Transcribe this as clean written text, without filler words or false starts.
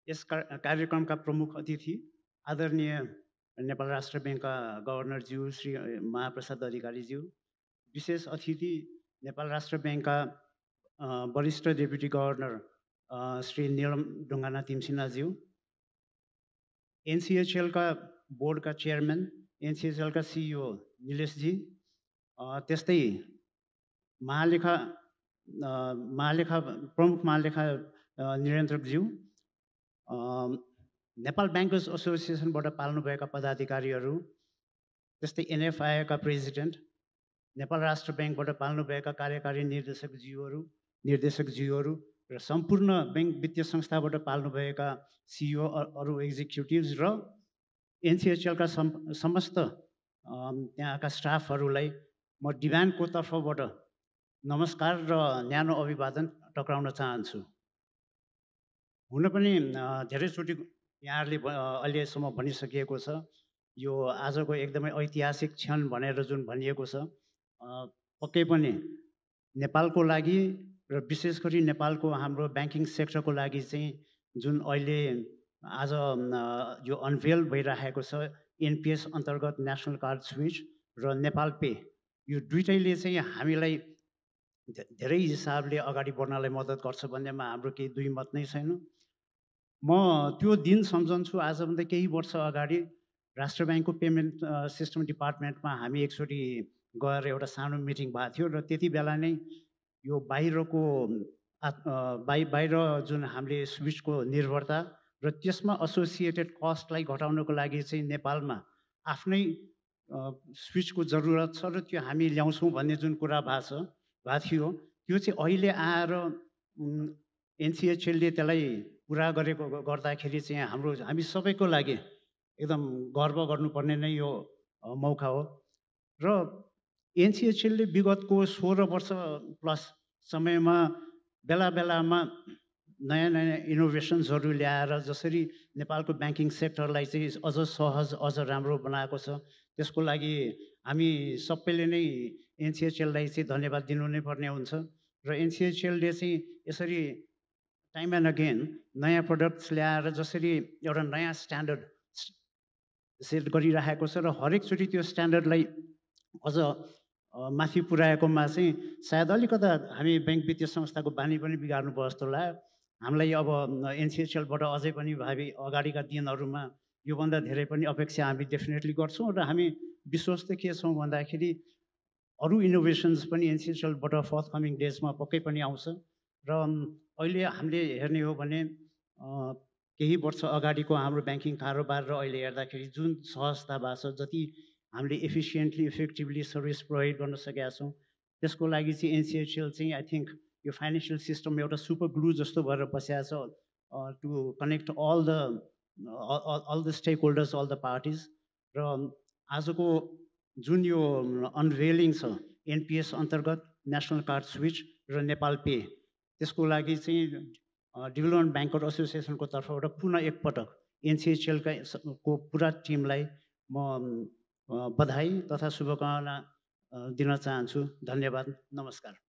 यस कार्यक्रमका प्रमुख अतिथि आदरणीय नेपाल राष्ट्र ब्याङ्कका गभर्नरज्यू श्री महाप्रसाद अधिकारीज्यू, विशेष अतिथि नेपाल राष्ट्र ब्याङ्कका वरिष्ठ डेपुटी गभर्नर श्री नीलम ढुङ्गाना तिमसिनाज्यू, एनसिएचएलका बोर्डका चेयरम्यान, एनसिएचएलका सिइओ निलेशजी, त्यस्तै प्रमुख महालेखा निरन्त्रकज्यू, नेपाल ब्याङ्कर्स एसोसिएसनबाट पाल्नुभएका पदाधिकारीहरू, त्यस्तै एनएफआईका प्रेसिडेन्ट, नेपाल राष्ट्र ब्याङ्कबाट पाल्नुभएका कार्यकारी निर्देशकज्यूहरू र सम्पूर्ण ब्याङ्क वित्तीय संस्थाबाट पाल्नुभएका सिइओ अरू एक्जिक्युटिभ्स र एनसिएचएलका समस्त त्यहाँका स्टाफहरूलाई म डिभानको तर्फबाट नमस्कार र न्यानो अभिवादन टक्राउन चाहन्छु। हुन पनि धेरैचोटि यहाँहरूले अहिलेसम्म भनिसकिएको छ, यो आजको एकदमै ऐतिहासिक क्षण भनेर जुन भनिएको छ, पक्कै पनि नेपालको लागि र विशेष गरी नेपालको हाम्रो ब्याङ्किङ सेक्टरको लागि चाहिँ जुन अहिले आज यो अनभेल भइरहेको छ एनपिएस अन्तर्गत नेसनल कार्ड स्विच र नेपाल पे, यो दुइटैले चाहिँ हामीलाई धेरै हिसाबले अगाडि बढ्नलाई मद्दत गर्छ भन्नेमा हाम्रो केही दुई मत नै छैन। म त्यो दिन सम्झन्छु, आजभन्दा केही वर्ष अगाडि राष्ट्र ब्याङ्कको पेमेन्ट सिस्टम डिपार्टमेन्टमा हामी एकचोटि गएर एउटा सानो मिटिङ भएको थियो र त्यति बेला नै यो बाहिर जुन हामीले स्विचको निर्भरता र त्यसमा एसोसिएटेड कस्टलाई घटाउनको लागि चाहिँ नेपालमा आफ्नै स्विचको जरुरत छ र त्यो हामी ल्याउँछौँ भन्ने जुन कुरा भएको थियो, त्यो चाहिँ अहिले आएर एनसिएचएलले त्यसलाई पुरा गर्दाखेरि चाहिँ हामी सबैको लागि एकदम गर्व गर्नुपर्ने नै यो मौका हो। र एनसिएचएलले विगतको 16 वर्ष प्लस समयमा बेलामा नयाँ इनोभेसन्सहरू ल्याएर जसरी नेपालको ब्याङ्किङ सेक्टरलाई चाहिँ अझ सहज, अझ राम्रो बनाएको छ, त्यसको लागि हामी सबैले नै एनसिएचएललाई चाहिँ धन्यवाद दिनु नै पर्ने हुन्छ। र एनसिएचएलले चाहिँ यसरी टाइम एन्ड अगेन नयाँ प्रडक्ट्स ल्याएर जसरी एउटा नयाँ स्ट्यान्डर्ड सेट गरिरहेको छ र हरेकचोटि त्यो स्ट्यान्डर्डलाई अझ माथि पुर्याएकोमा चाहिँ सायद अलिकता हामी ब्याङ्क वित्तीय संस्थाको बानी पनि बिगार्नुभयो जस्तो लाग्यो हामीलाई। अब एनसिएचएलबाट अझै पनि भावी अगाडिका दिनहरूमा योभन्दा धेरै पनि अपेक्षा हामी डेफिनेटली गर्छौँ र हामी विश्वस्त के छौँ भन्दाखेरि अरू इनोभेसन्स पनि एनसिएचएलबाट फर्थकमिङ डेजमा पक्कै पनि आउँछ। र अहिले हामीले हेर्ने हो भने केही वर्ष अगाडिको हाम्रो ब्याङ्किङ कारोबार र अहिले हेर्दाखेरि जुन सहजता भएको छ, जति हामीले एफिसियन्टली इफेक्टिभली सर्भिस प्रोभाइड गर्न सकेका छौँ, त्यसको लागि चाहिँ एनसिएचएल चाहिँ आई थिङ्क यो फाइनेन्सियल सिस्टम एउटा सुपर ग्लु जस्तो भएर बसिएको छ to connect all the stakeholders, all the parties. र आजको जुन यो अनभेलिङ छ एनपिएस अन्तर्गत नेसनल कार्ड स्विच र नेपाल पे, त्यसको लागि चाहिँ डेभलपमेन्ट ब्याङ्कर एसोसिएसनको तर्फबाट पुनः एकपटक एनसिएचएलको पुरा टिमलाई म बधाई तथा शुभकामना दिन चाहन्छु। धन्यवाद, नमस्कार।